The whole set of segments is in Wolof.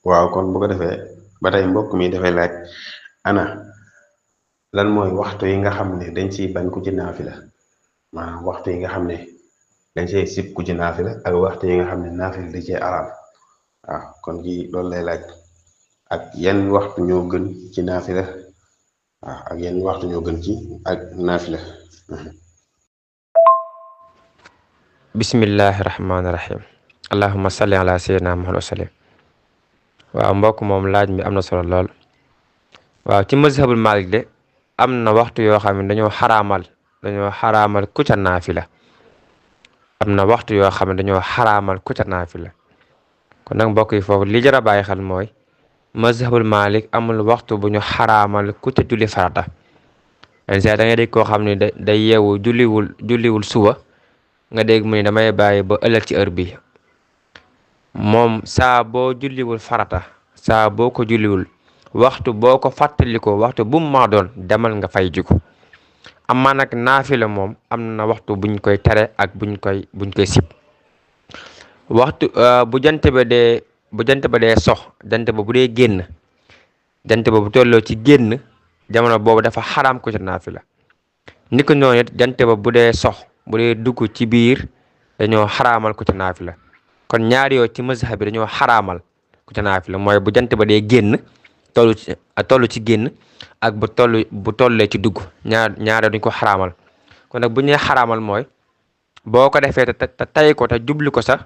waaw kon bu ko defee ba tey mbokk mi dafay laaj ana lan mooy waxtu yi nga xam ne dañ ciy bañ ku ci naafila maanaam waxtu yi nga xam ne dañ cee sib ku ci naafila ak waxtu yi nga xam ne naafila da cee araam waaw kon kii loolu lay laaj ak yan waxtu ñoo gën ci naafila waaw ak yan waxtu ñoo gën ci ak naafila bismillahi rahmaani rahim allahumma salli ala sayyidina muhammad wa sallim. waaw mbokk moom laaj mi am na solo lool. waaw ci mazhabul malik de am na waxtu yoo xam ne dañoo xaraamal ku ca naafila. am na waxtu yoo xam ne dañoo xaraamal ku ca naafila kon nag mbokk yi foofu li jar a bàyyi xel mooy mazhabul malik amul waxtu bu ñu xaraamal ku ca julli farata. yenn saa da ngay dégg koo xam ne day yeewu julliwul suba nga dégg mu ne damay bàyyi ba ëllëg ci heure bi moom saa boo julliwul farata saa boo ko julliwul waxtu boo ko fàttalikoo waxtu bu mu maa doon demal nga fay jiku amaa nag naafila moom am na waxtu buñ koy tere ak buñ koy sib waxtu bu jant ba dee sox jant ba bu dee génn jant ba bu tolloo ci génn jamono boobu dafa xaraam ko ci naafila ni ko noonu it jant ba bu dee sox bu dee dugg ci biir dañoo xaraamal ko ci naafila kon ñaari yoo ci mazhab bi dañoo xaraamal ku ca naafila mooy bu jant ba dee génn toll ci génn ak bu tollee ci dugg ñaar duñ ko xaraamal kon nag bu ñuy xaraamal mooy boo ko defee te tay ko te jubli ko sax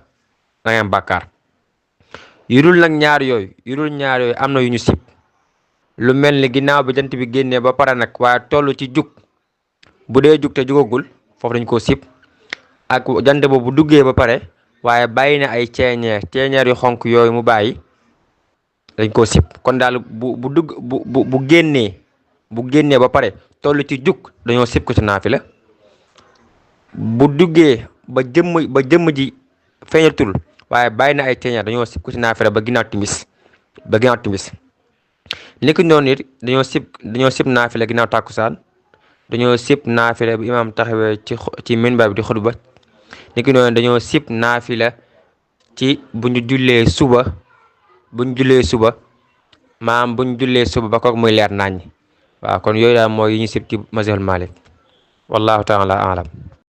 da ngay am bàkkaar yu dul ñaar yooyu am na yu ñu sib lu mel ni ginnaaw bi jant bi génnee ba pare nag waaye toll ci jug bu dee jug te jugagul foofu dañ koo sib ak jant ba bu duggee ba pare waaye bàyyi na ay ceeñeer yu xonk yooyu mu bàyyi dañ koo sib kon daal bu génnee ba pare toll ci jug dañoo sib ko ci naafila bu duggee ba jëmm ji feeñatul waaye bàyyi na ay ceeñeer dañoo sib ko ci naafila ba ginnaaw timis niki noonu it dañoo sib naafila ginnaaw tàkkusaan dañoo sib naafila bu imaam taxawee ci minbar bi di xutba niki noonu dañoo sib naafila ci bu ñu jullee suba ba kook muy leer naññ waaw kon yooyu daal mooy yi ñu sib ci mazhabul Malik wallahu taala alam